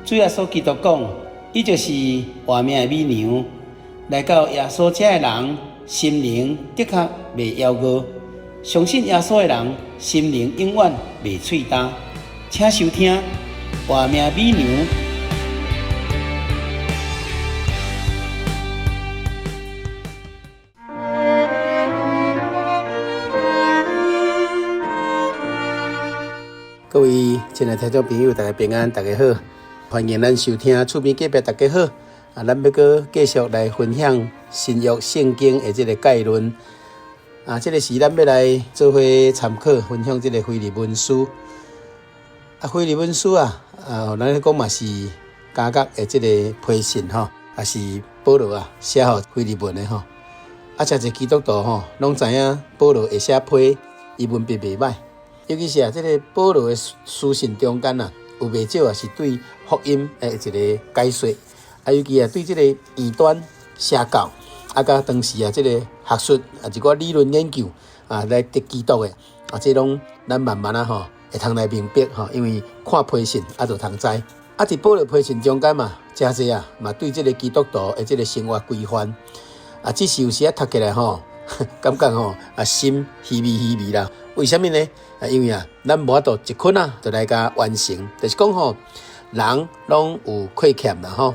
主耶穌基督講，伊就是活命的米糧。來到耶穌遮的人，心靈的確袂枵餓；相信耶穌的人，心靈永遠袂喙焦。請收聽活命米糧。各位親愛的聽眾朋友，大家平安，大家好，歡迎咱收聽厝邊隔壁，大家好。啊，咱欲閣繼續來分享新約聖經的這个概論。啊，這个時咱欲來做伙參考分享這个腓利門書。啊，腓利門書啊，啊，咱咧講嘛是監獄的這个批信吼，也是保羅啊寫予腓利門的吼。啊，誠濟基督徒吼，攏知影保羅會寫批，伊文筆袂䆀。尤其是啊，這个保羅的書信中間啊，有袂少啊是對福音的一个解說，啊，尤其啊對這个異端邪教，啊，佮當時啊這个學術啊一寡理論研究啊來敵基督的，啊，這攏咱慢慢啊吼會通來明白吼，因為看批信啊就通知。啊，佇保羅批信中間嘛，誠濟啊嘛對這个基督徒的這个生活規範，啊，只是有時啊讀起來吼，感覺吼啊心虛微虛微啦。為啥物呢？啊，因為啊，咱無法度一困啊，就來共完成。就是講吼，人攏有虧欠啦吼。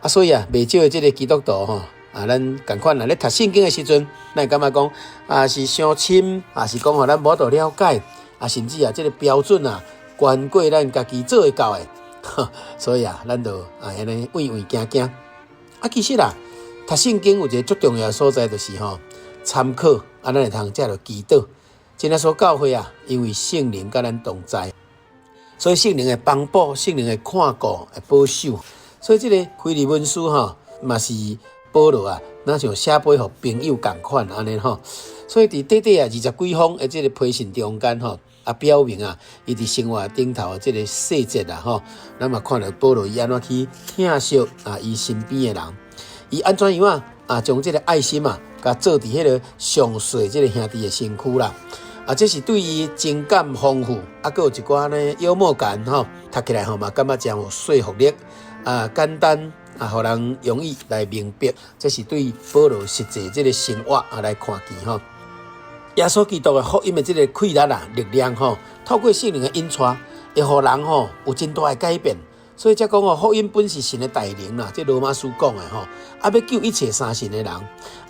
啊，所以啊，袂少的這个基督徒吼，啊，咱仝款啊，咧讀聖經的時陣，咱會感覺講啊是傷深，啊是講吼咱無法度了解，啊甚至啊這个標準啊，懸過咱家己做會到的。所以啊，咱就啊按呢畏畏驚驚。啊，其實啊，讀聖經有一个足重要的所在，就是吼參考，啊，咱會通藉著祈禱。真耶穌教會啊，因為聖靈佮咱同在，所以聖靈會幫補，聖靈會看顧，會保守。所以這个腓利門書吼，嘛是保羅啊，若像寫批予朋友仝款按呢吼。所以佇短短啊二十幾封的這个批信中間吼，啊表明啊，伊佇生活頂頭的這个細節啊吼，咱嘛看著保羅伊按怎去疼惜啊伊身邊的人，伊按怎樣啊啊將這个愛心啊，共做佇彼个上細這个兄弟的身軀啦。啊，這是對伊情感豐富，啊，閣有一寡呢幽默感吼，讀起來吼嘛感覺誠有說服力，啊，簡單啊，予人容易來明白。這是對保羅實際這个生活啊來看見吼。耶穌基督的福音的這个氣力啊、力量吼，透過聖靈的引帶，會予人吼有真大的改變。所以才講吼，福音本是神的大能啦，這羅馬書講的吼，啊，欲救一切相信的人，啊，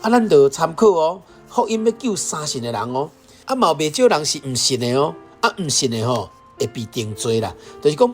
咱就參考哦，福音欲救相信的人哦。啊，嘛有袂少人是毋信的哦，啊，毋信的吼會被定罪啦。就是講，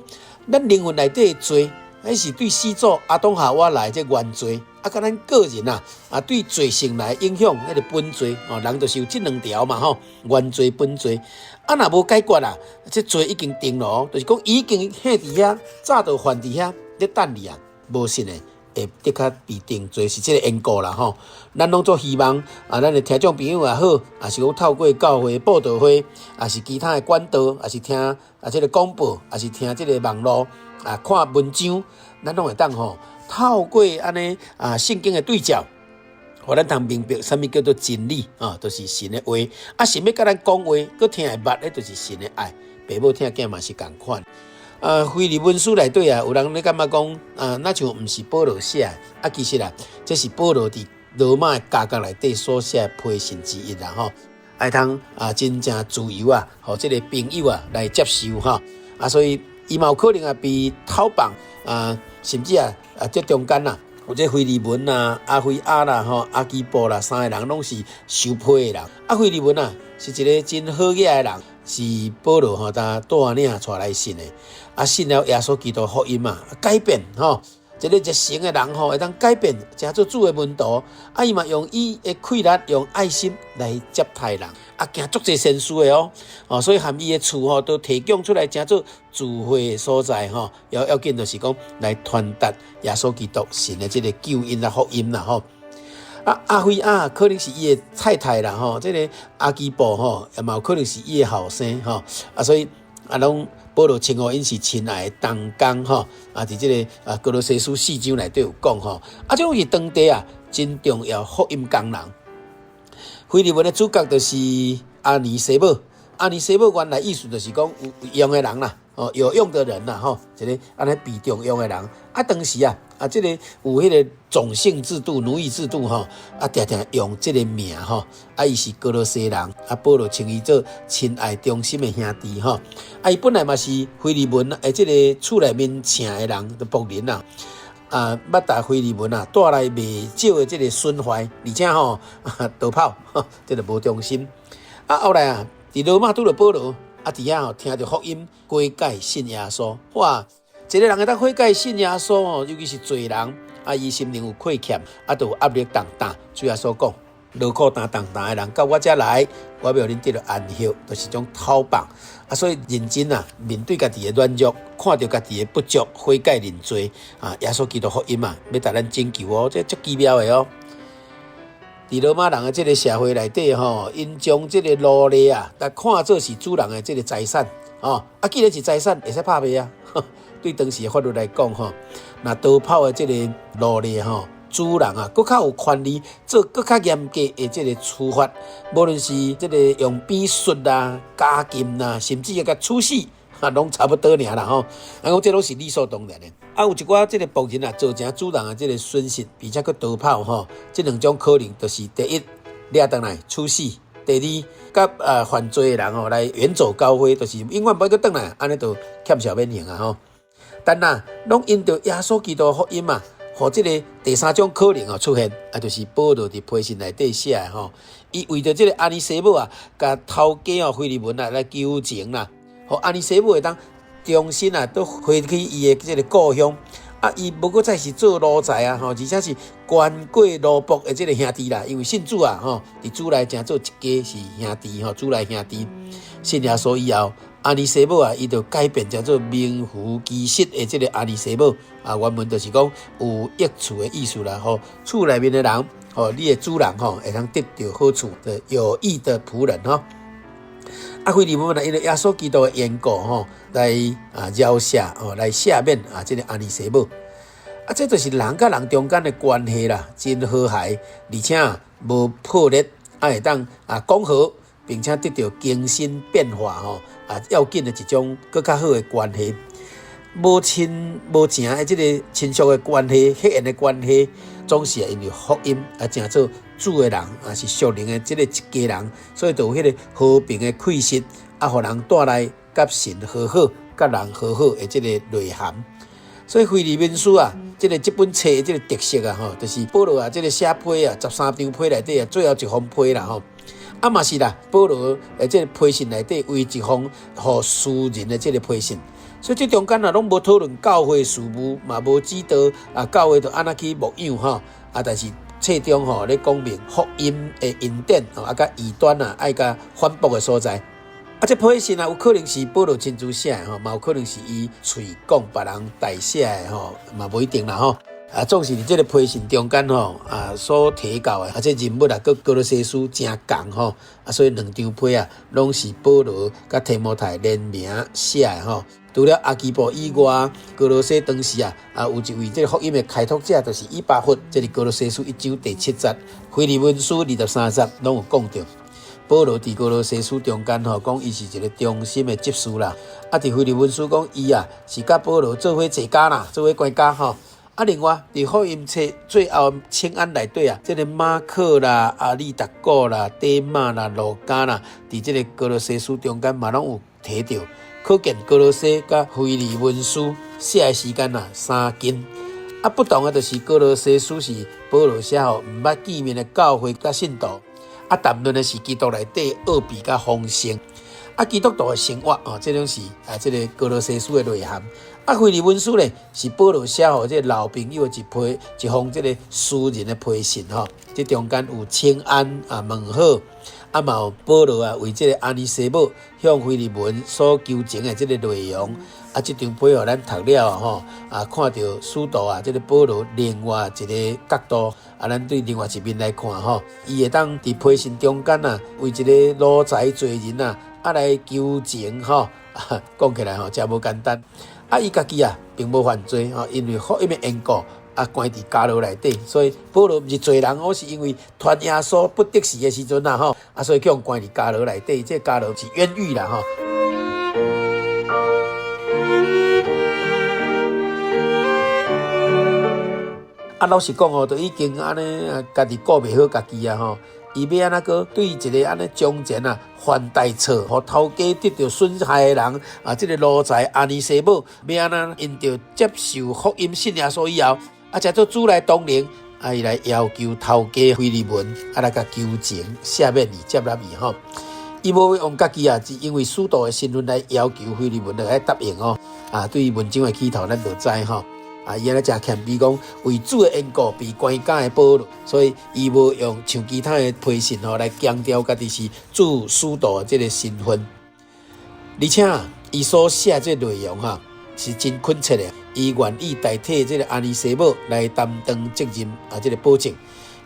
咱靈魂內底的罪，彼是對始祖亞當夏娃來的這原罪，啊，佮咱個人啊，啊對罪性來影響彼个本罪哦，人就是有這兩條嘛吼，原罪本罪。啊，若無解決啊，這罪已經定囉，就是講已經彼佇遐，早就犯佇遐咧等你啊，無信的。會的確被定罪是這个緣故啦吼。咱攏足希望啊，咱的聽眾朋友也好，也是講透過教會佈道會，也是其他的管道，也是聽啊這个廣播，也是聽這个網路啊，看文章，咱攏會當吼透過按呢啊聖經的對照，予咱通明白啥物叫做真理啊，就是神的話。啊，神欲佮咱講話，閣聽會捌，彼就是神的愛。爸母疼囝嘛是仝款。啊，腓利門書內底啊，有人咧感覺講啊，若像毋是保羅寫的，啊，其實啊，這是保羅佇羅馬的監獄內底所寫的批信之一啦吼。會通啊，真正自由啊，予這个朋友啊來接受吼。啊，所以伊嘛有可能啊被討放啊，甚至啊啊，這中間啊，有這腓利門啊、亞腓亞啦、吼、亞基布啦，三个人攏是受批的人。啊，腓利門啊，是一个真好額的人。是保羅吼，當帶領帶來信的，啊，信了耶穌基督福音啊，改變吼，一个熱誠的人吼，會當改變，成做主的門徒，啊，伊嘛用伊的氣力，用愛心來接待人，啊，行足濟善事的哦，哦，所以含伊的厝吼，都提供出來，成做聚會的所在吼，要要緊就是講來傳達耶穌基督神的這个救恩啊福音啦吼。啊，亞腓亞可能是伊的太太啦吼，這个亞基布吼，也嘛有可能是伊的後生吼，啊，所以啊，攏保羅稱呼𪜶是親愛的同工吼，啊，佇這个啊歌羅西書四章內底有講吼，啊，這攏是當地啊真重要福音工人。腓利門的主角就是阿尼西母，阿尼西母原來意思就是講有用的人啦。哦，有用的人啦，吼，一个按呢被重用的人。啊，當時啊，啊，這個有彼個種姓制度、奴役制度，吼，啊，定定用這個名，吼，啊，伊是歌羅西人，啊，保羅稱伊做親愛忠心的兄弟，吼，啊，伊本來嘛是腓利門的這個厝內面請的人，的僕人啦，啊，捌共腓利門啊帶來袂少的這個損壞，而且吼，逃跑，這個無忠心。啊，後來啊，佇羅馬拄著保羅。啊！佇遐吼聽著福音，悔改信耶穌。哇！一個人會當悔改信耶穌吼，尤其是罪人，啊，伊心靈有虧欠，啊，就有壓力重擔。主耶穌講：勞苦擔重擔的人，到我遮來，我欲予恁得著安息，就是種透放。啊，所以認真啊，面對家己的軟弱，看著家己的不足，悔改認罪。啊，耶穌基督福音啊，欲共咱拯救哦，這足奇妙的哦。佇羅馬人的這个社會內底吼，𪜶將這个奴隸啊，來看做是主人的這个財產，吼啊，既然是財產，會使拍賣啊。對當時的法律來講吼，若逃跑的這个奴隸吼，主人啊，閣較有權利做閣較嚴格的這个處罰，無論是這个用鞭術啦、監禁啦，甚至會共處死。啊，攏差不多爾啦吼。啊，講這攏是理所當然的。啊，有一寡這个僕人啊，造成主人的這个損失，並且閣逃跑吼。這兩種可能就是第一，掠轉來處死；第二，佮犯罪的人吼來遠走高飛，就是永遠無愛閣轉來，按呢就欠小免刑啊吼。但啊，攏因著耶穌基督福音啊，予這个第三種可能哦出現，啊，就是保羅佇批信內底寫的吼，伊為著這个阿尼西母啊，共頭家哦腓利門啊來求情啦。予阿尼西母會當重新啊，閣回去伊的這个故鄉，啊，伊無閣再是做奴才啊，吼，而且是懸過奴僕的這个兄弟啦，因為信主啊，吼，佇主內成做一家是兄弟，吼，主內兄弟。信耶穌以後，阿尼西母啊，伊就改變成做名副其實的這个阿尼西母啊，原文就是講有益處的意思啦，吼，厝內面的人，吼，你的主人吼，會當得著好處的有益的僕人吼。啊，腓利門啊，因為耶穌基督的緣故吼，來啊饒赦吼，來赦免啊，這个阿尼西母。啊，這就是人佮人中間的關係啦，真和諧，而且無破裂，啊會當啊講和，並且得著更新變化吼，啊要緊的一種閣較好的關係。無親無情的這个親屬的關係、血緣的關係，總是因為福音啊，成做主的人，啊是屬靈的這个一家人，所以就有彼个和平的氣息，啊，予人帶來佮神和好、佮人和好的這个內涵。所以腓利門書啊，這个這本冊的這个特色啊，吼，就是保羅啊，這个寫批啊，13張批內底啊，最後一封批啦，吼。啊嘛是啦，保羅的這个批信內底唯一一封予私人的這个批信。所以這中間啊，攏無討論教會事務，嘛無指導啊，教會著按怎去牧養吼。啊，但是冊中吼咧講明福音的恩典，啊，佮異端啊愛共反駁的所在。啊，這批信啊，有可能是保羅親自寫的吼，嘛有可能是伊喙講別人代寫的吼，嘛無一定啦吼。啊，總是佇這个批信中間吼，啊所提到的，啊這人物啊，佮歌羅西書誠仝吼，啊所以兩張批啊，攏是保羅佮提摩太聯名寫的吼。除了亞基布以外，歌羅西當時啊，啊有一位這个福音的開拓者，就是以巴弗，這是歌羅西書一章第七節，腓利門書23節，攏有講著。保羅佇歌羅西書中間吼，講伊是一个忠心的執事啦。啊，佇腓利門書講伊啊是佮保羅做伙坐監啦，做伙關監吼。啊，另外佇福音冊最後請安內底啊，這个馬可啦、阿里達古啦、底馬啦、路加啦，佇這个歌羅西書中間嘛攏有提著。可見歌羅西佮腓利門書寫的時間啊相近。啊，不同的就是歌羅西書是保羅寫予毋捌見面的教會佮信徒，啊，談論的是基督內底奧秘佮豐盛。啊，基督徒的生活哦，這種是啊，這个歌羅西書的內涵。啊，腓利門書咧是保羅寫予這个老朋友的一批一封這个私人的批信吼，這中間有請安啊問好，啊嘛有保羅啊為這个阿尼西母向腓利門所求情的這个內容。啊，這張批予咱讀了吼，啊，看著使徒啊，這个保羅另外一个角度，啊，咱對另外一面來看吼，伊會當佇批信中間啊，為一个奴才罪人啊，啊來求情吼，講起來吼，誠無簡單。啊，伊家己啊，並無犯罪吼，因為福音的緣故啊，關佇監牢內底，所以保羅毋是罪人，我是因為傳耶穌不得時的時陣啊吼，啊，所以去予關佇監牢內底，這監牢是冤獄啦吼。啊，老實講哦，都已經按呢，家己顧袂好家己啊吼。伊欲按怎閣對一个按呢從前啊犯大錯，予頭家得著損害的人啊，這个奴才阿尼西母，欲按怎因著接受福音信耶穌以後，啊，才做主內同靈，啊，伊來要求頭家腓利門啊來共求情赦免伊接納伊吼。伊無用家己啊，是因為使徒的身份來要求腓利門來答應哦。啊，對文章的起頭咱就知吼。啊，伊按呢誠謙卑講，為主的緣故被關監的保羅，所以伊無用像其他的批信吼來強調家己是主使徒的這个身份。而且伊所寫這內容哈是真懇切的，伊願意代替這个阿尼西母來擔當責任啊，這个保證。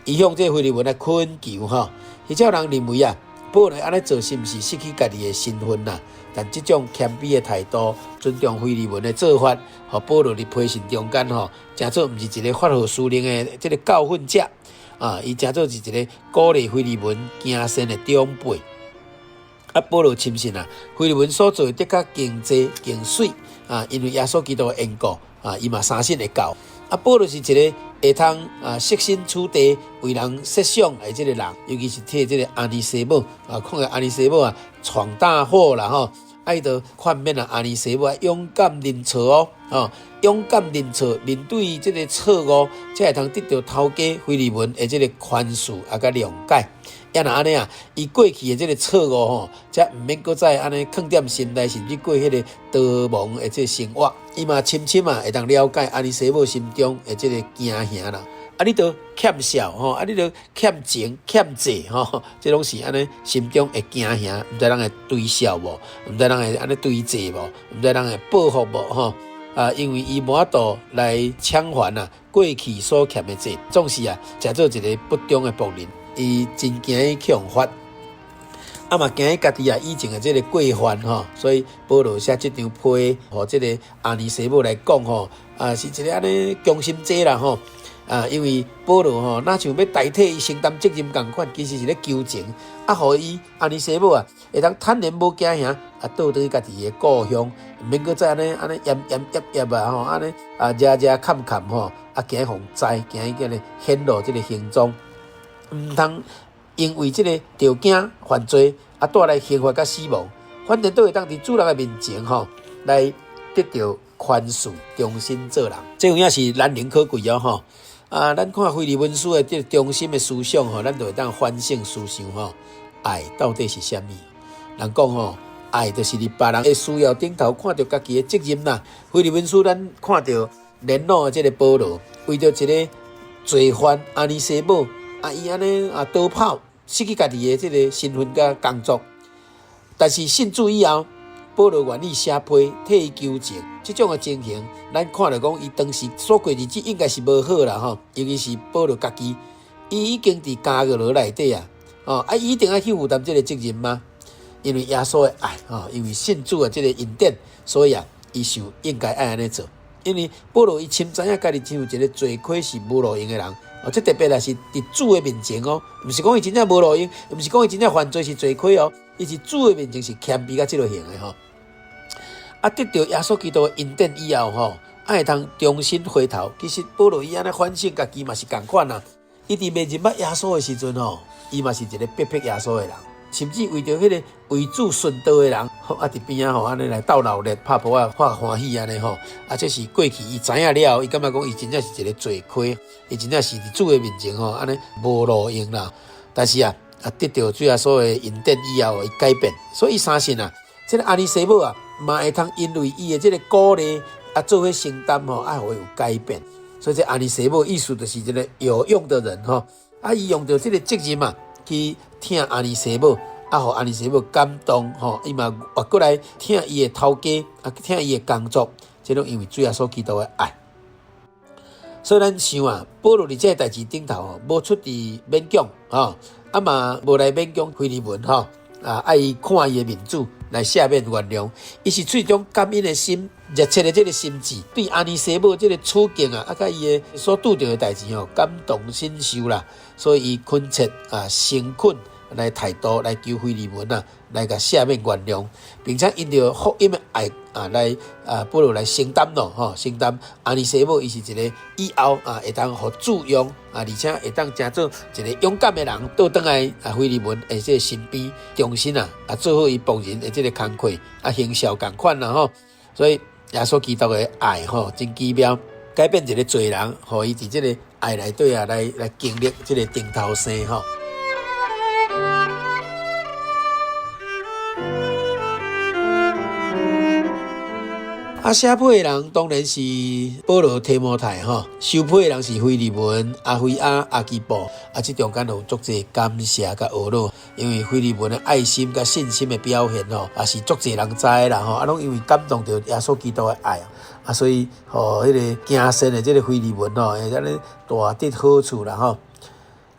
伊向這个腓利門來懇求吼，彼種人認為啊，保羅按呢做是毋是失去家己的身份啊？但這種謙卑的態度，尊重腓利門的做法，予保羅佇批信中間吼，誠做毋是一个發號施令的這个教訓者啊，伊誠做是一个鼓勵腓利門行善的長輩。啊，保羅深信啊，腓利門所做的的確更濟更媠啊，因為耶穌基督的緣故啊，伊嘛相信會到。啊，保羅是一个會通啊設身處地為人設想的這个人，尤其是替這个阿尼西母啊，看見阿尼西母啊闖大禍啦吼，啊伊就勸勉啊阿尼西母啊勇敢認錯哦，吼勇敢認錯，面對這个錯誤，才會通得著頭家腓利門的這个寬恕啊佮諒解。啊若按呢啊，伊過去的這个錯誤吼，才毋免閣再按呢囥踮心內，甚至過彼个逃亡的這个生活。伊嘛深深啊會當了解阿尼西母心中的這个驚嚇啦。啊，你著欠笑吼，啊，你著欠情欠債吼，這攏是按呢心中會驚嚇，毋知人會追笑無，毋知人會按呢追債無，毋知人會報復無吼。啊，因為伊無法度來償還啊過去所欠的債，總是啊，誠做一个不忠的僕人。伊真驚去予罰，啊嘛驚家己啊以前的這个過犯吼，所以保羅寫這張批，予這个阿尼西母來講吼，啊是一个按呢強心劑啦吼，啊因為保羅吼，若像欲代替伊承擔責任仝款，其實是咧求情，啊予伊阿尼西母啊會當坦然無驚嚇，啊倒轉去家己的故鄉，毋免閣再按呢按呢懨懨揜揜啊吼，按呢啊遮遮坎坎吼，啊驚予人知，驚伊叫呢顯露這个行蹤。毋通因為這个著驚犯罪，啊帶來刑罰佮死亡。反正都會當佇主人的面前吼，來得著寬恕，重新做人。這有影是難能可貴哦吼。啊，咱看腓利門書的這个中心的思想吼，咱就會當反省思想吼，愛到底是啥物？人講吼，愛就是佇別人的需要頂頭看著家己的責任啦。腓利門書咱看著年老的這个保羅，為著一个罪犯阿尼西母。啊，伊按呢啊逃跑，失去家己的這个身份佮工作。但是信主以後，保羅願意寫批替伊求情，這種的情形，咱看著講，伊當時所過日子應該是無好啦吼。尤其是保羅家己，伊已經佇監獄牢內底啊，哦，啊，伊一定愛去負擔這个責任嗎？因為耶穌的愛，吼，因為信主的這个恩典，所以啊，伊想應該愛按呢做。因為保羅伊深知影家己像一个罪魁是無路用的人。哦，這特別也是佇主的面前哦，毋是講伊真正無路用，毋是講伊真正犯罪是罪魁哦，伊是主的面前是謙卑到這个型的吼。啊，得著耶穌基督的恩典以後吼，啊會通重新回頭。其實保羅伊按呢反省家己嘛是仝款啊。伊佇未認捌耶穌的時陣吼，伊嘛是一个逼迫耶穌的人，甚至為著彼个為主殉道的人，啊佇邊仔吼按呢來鬥鬧熱、拍噗仔、發歡喜按呢吼。啊，這是過去伊知影了後，伊感覺講伊真正是一个罪魁，伊真正是佇主的面前吼按呢無路用啦。但是啊，啊得著主耶穌的恩典以後，伊改變，所以伊相信啊，這个阿尼西母啊，嘛會通因為伊的這个鼓勵啊，做伙承擔吼，啊，會有改變。所以這阿尼西母意思就是一个有用的人吼，啊，伊用著這个責任啊，去疼阿尼西母，啊，予阿尼西母感動吼，伊嘛活過來疼伊的頭家，啊，疼伊的工作，這攏因為主耶穌基督的愛。所以咱想啊，保羅佇這个代誌頂頭吼，無出佇勉強吼，啊嘛無來勉強腓利門吼，啊，愛伊看伊的面子來赦免原諒，伊是出一種感恩的心，熱切的這个心志，對阿尼西母這个處境啊，啊，佮伊的所拄著的代誌吼，感同身受啦，所以伊懇切啊，誠懇來態度來求腓利門啊，來共赦免原諒，並且因著福音的愛啊，來啊保羅來承擔咯吼，承擔阿尼西母伊是一個以後啊會當予主用啊，而且會當成做一個勇敢的人，倒轉來啊腓利門的這個身邊，忠心啊啊做好伊僕人的這個工課啊，行孝仝款啦吼，所以耶穌基督的愛吼真奇妙，改變一個罪人，予伊佇這個愛內底啊來來經歷這個重頭生吼。啊，寫批的人當然是保羅、提摩太吼，收批的人是腓利門、阿腓亞、亞基布。啊，這中間有足濟感謝佮呵咾，因為腓利門的愛心佮信心的表現吼，也是足濟人知啦吼。啊，攏因為感動著耶穌基督的愛，啊，所以予彼個行善的這個腓利門吼，會按呢大得好處啦吼。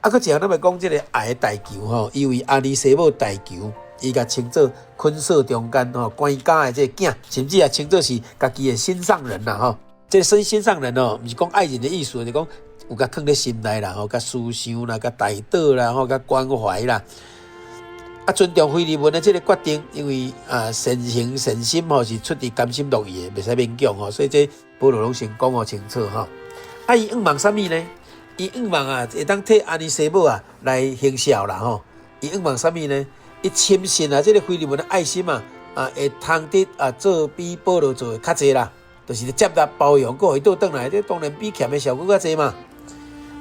啊，閣一項咱欲講這個愛的代求吼，伊為阿尼西母代求，伊共稱做捆鎖中間吼管家的這個囝，甚至也稱做是家己的心上人啦吼。這個心上人哦，毋是講愛人的意思，就是講有共囥佇心內啦吼，共思想啦，共代禱啦吼，共關懷啦。啊，尊重腓利門的這個決定，因為啊善行善心吼是出自甘心樂意的，袂使勉強吼，所以這保羅攏先講予清楚吼。啊，伊向望啥物呢？伊向望啊，會當替阿尼西母啊來行孝啦吼。伊向望啥物呢？伊深信啊，這個腓利門的愛心啊，啊會通得啊做比保羅做的較濟啦，就是接納包容，閣予伊倒轉來，這當然比欠的效閣較濟嘛。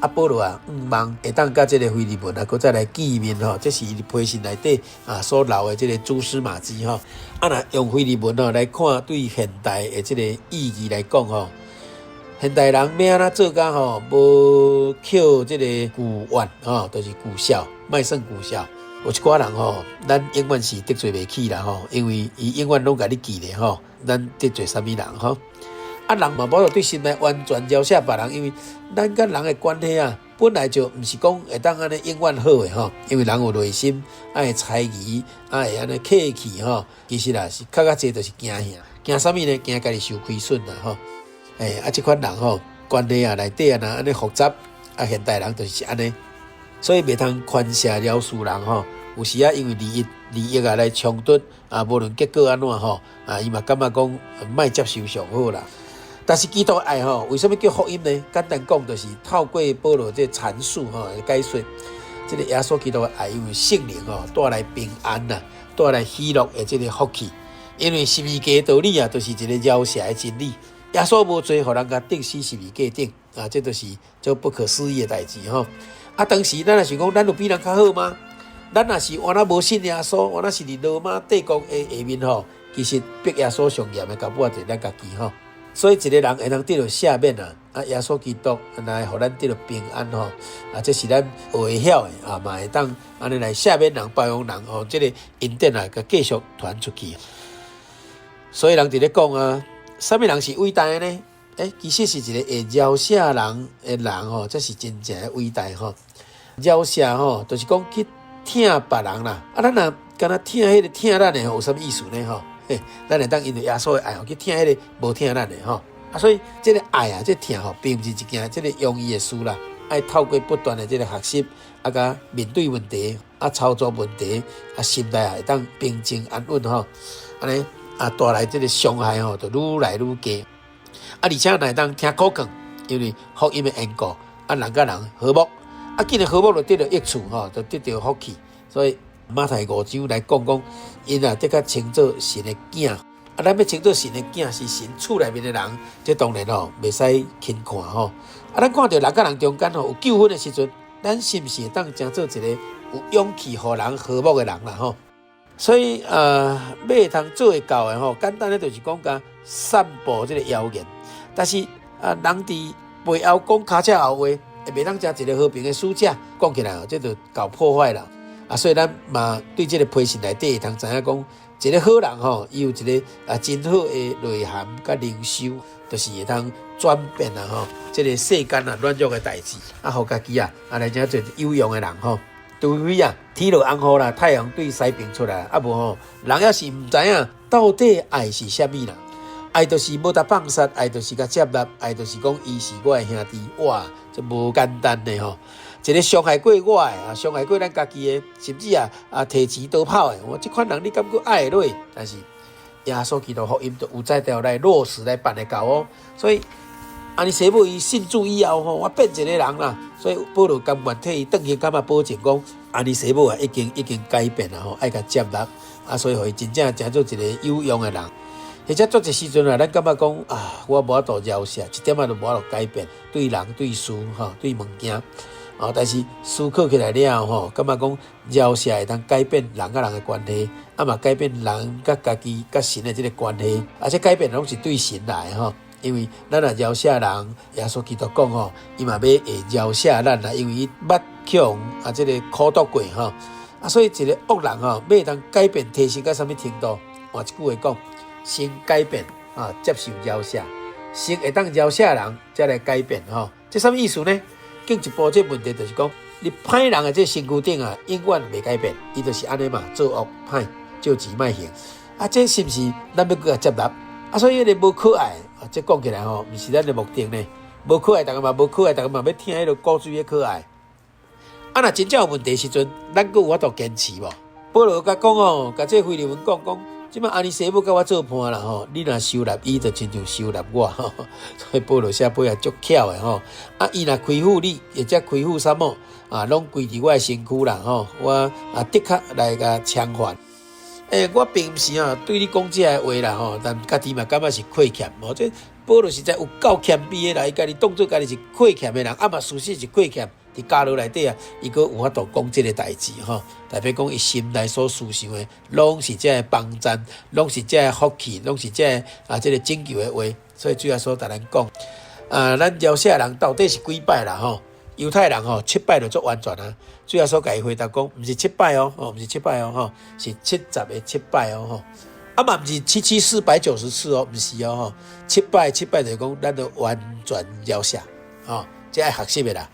啊，保羅啊，向望會當佮這個腓利門啊，閣再來見面吼，這是伊批信內底啊所留的這個蛛絲馬跡吼。啊，若用腓利門吼來看，對現代的這個意義來講吼。現代人欲按怎做甲吼，無抾這個舊怨吼，就是舊數，莫算舊數。有一寡人吼，咱永遠是得罪袂起啦吼，因為伊永遠攏共你記咧吼，咱得罪啥物人吼？啊，人嘛無法度對心內完全饒赦別人，因為咱佮人的關係啊，本來就毋是講會當按呢永遠好的吼，因為人有內心，愛會猜疑，愛會按呢客氣吼，其實啊是較較濟就是驚嚇，驚啥物呢？驚家己受虧損啦吼。欸，啊，這款人吼，關係啊內底啊，若按呢複雜，啊，現代人就是按呢，所以袂通寬赦饒恕人吼。有時啊，因為利益利益啊來衝突啊，無論結果按怎吼，啊，伊嘛感覺講莫接受上好啦。但是基督的愛吼，為啥物叫福音呢？簡單講，就是透過保羅這闡述吼解說，這個耶穌基督的愛，因為聖靈吼帶來平安啦，帶來喜樂的這個福氣。因為十字架道理啊，就是一個饒赦的真理。耶穌無罪，予人共釘死十字架頂啊！這就是足不可思議的代誌吼。啊，當時咱若想講，咱有比人較好嗎？咱若是原來無信耶穌，原來是佇羅馬帝國的下面吼，其實逼耶穌上嚴的，搞不好就是咱家己吼。所以一個人會當得著赦免啊！啊，耶穌基督來予咱得著平安吼啊，這是咱學會曉的啊，嘛會當按呢來赦免人、包容人吼，這個恩典啊，閣繼續傳出去。所以人佇咧講啊。啥物人是偉大的呢？欸，其實是一個會饒赦人的人吼，才是真正的偉大吼。饒赦吼，就是講去疼別人啦。啊，咱若干焦疼彼個疼咱的吼，有啥物意思呢？吼，嘿，咱會當因為耶穌的愛吼，去疼彼個無疼咱的吼。啊，所以這個愛啊，這個疼吼，並毋是一件這個容易的事啦。愛透過不斷的這個學習，啊，佮面對問題，啊，操作問題，啊，心內啊會當平靜安穩吼，按呢。啊，帶來這個傷害吼，就愈來愈低。啊，而且若會當聽苦勸，因為福音的緣故，啊，人佮人和睦。啊，既然和睦，就得著益處吼，就得著福氣。所以馬太五章來講講，𪜶啊，得較稱做神的囝。啊，咱欲稱做神的囝，是神厝內面的人，這當然吼，袂使輕看吼。啊，咱看著人佮人中間吼有糾紛的時陣，咱是毋是會當成做一個有勇氣予人和睦的人啦吼？所以，欲會通做會到的吼，簡單的就是講共散布這個謠言。但是，啊，人佇背後講跤車後話，會袂當成一個和平的使者，講起來哦，這就搞破壞了。啊，所以咱嘛對這個批信內底會通知影講，一個好人吼，伊有一個啊真好的內涵佮靈修，就是會通轉變啊吼，這個世間啊軟弱的代誌，啊，予家己啊啊來成做有用的人吼。除非啊，天落紅雨啦，太陽對西邊出來，啊無吼，人猶是毋知影到底愛是啥物啦。愛就是無得放殺，愛就是共接納，愛就是講伊是我的兄弟，哇，這無簡單的吼。一个傷害過我的啊，傷害過咱家己的，甚至啊啊提錢逃跑的，我這款人你敢閣愛會落？但是耶穌基督福音就有才調來落實來辦會到哦。所以阿尼西母伊信主以後吼，我變一个人啦。所以保羅甘願替伊轉去，感覺保證講阿尼西母啊，已經已經改變啦吼，愛共接納啊，所以予伊真正成做一個有用的人。而且做這時陣啊，咱感覺講啊，我無法度饒赦，一點仔都無法度改變，對人對事吼，對物件啊。但是思考起來了後吼，感覺講饒赦會當改變人佮人的關係，啊嘛改變人佮家己佮神的這个關係，而且改變攏是對神來的吼。因為咱若饒赦人，耶穌基督講吼，伊嘛欲會饒赦咱啦，因為伊捌去予啊這个苦毒過吼，啊所以一个惡人吼，欲會當改變提升到啥物程度？換一句話講，先改變啊，接受饒赦，先會當饒赦人，才來改變吼。這啥物意思呢？進一步這問題就是講，你歹人的這身軀頂啊，永遠袂改變，伊就是按呢嘛，做惡歹，借錢莫還。啊，這是毋是咱欲閣共接納？啊，所以彼个無可愛啊，這講起來吼，毋是咱的目的呢。無可愛，逐家嘛無可愛，逐家嘛欲聽彼个古錐的可愛。啊，若真正有問題時陣，咱閣有法度堅持無？保羅共講哦，共這腓利門講講，這擺阿尼西母佮我做伴啦吼，你若收納伊，就親像收納我。所以保羅寫批也足巧的吼。啊，伊若虧負你，或者虧負啥物啊，攏歸佇我的身軀啦吼。我啊，的確來共償還。欸，我並毋是啊，對你講這个話啦吼，但家己嘛感覺是虧欠吼。這保羅實在有夠謙卑的啦，伊家己當做家己是虧欠的人，啊嘛事實是虧欠。佇監牢內底啊，伊閣有法度講這个代誌吼，代表講伊心內所思想的，攏是這个幫贊，攏是這个福氣，攏是這个啊這个拯救的話。所以主耶穌共咱講，啊，咱饒赦人到底是幾擺啦吼？猶太人吼七擺就足完全啊。主耶穌共伊回答講，毋是七擺哦，哦，毋是七擺哦，吼，是七十个七擺哦，吼。啊嘛毋是七七四百九十次哦，毋是哦，吼，七擺七擺就是講咱著完全饒赦，吼，這愛學習的啦。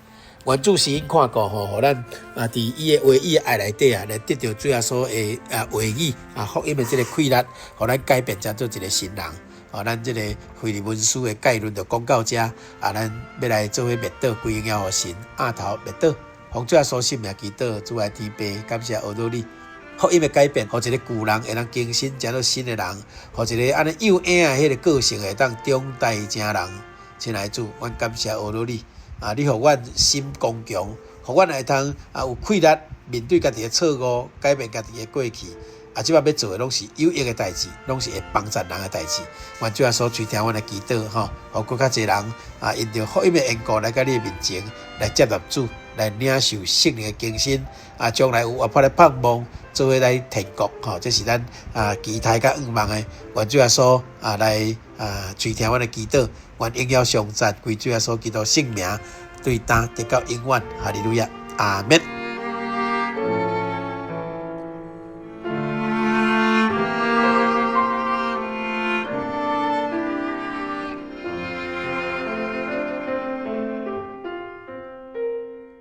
願主施恩看顧吼，予咱啊，佇伊的話語愛內底啊，來得著主耶穌的啊話語啊福音的這个氣力，予咱改變成做一个新人。吼，咱這个腓利門書的概論就講到遮，啊，咱欲來做伙默禱，歸榮耀予神，阿頭默禱，奉主耶穌聖名祈禱，主愛天父，感謝阿羅你。福音的改變，予一个舊人會當更新成做新的人，予一个按呢幼嬰仔彼个個性會當長大成人。親愛的主，阮感謝阿羅你。啊！你予阮心剛強，予阮會通啊有氣力面對家己的錯誤，改變家己的過去。啊，這擺欲做的攏是有益的代誌，攏是會幫贊人的代誌。願主耶穌垂聽阮的祈禱，吼，予閣較濟人啊，因著福音的緣故來到你的面前，來接納主，來領受聖靈的更新。啊，將來有活潑的盼望，做伙來天國，吼，這是咱啊期待佮願望的。願主耶穌啊來啊垂聽阮的祈禱，願榮耀頌讚歸主耶穌基督聖名，對今直到永遠，哈利路亞，阿們。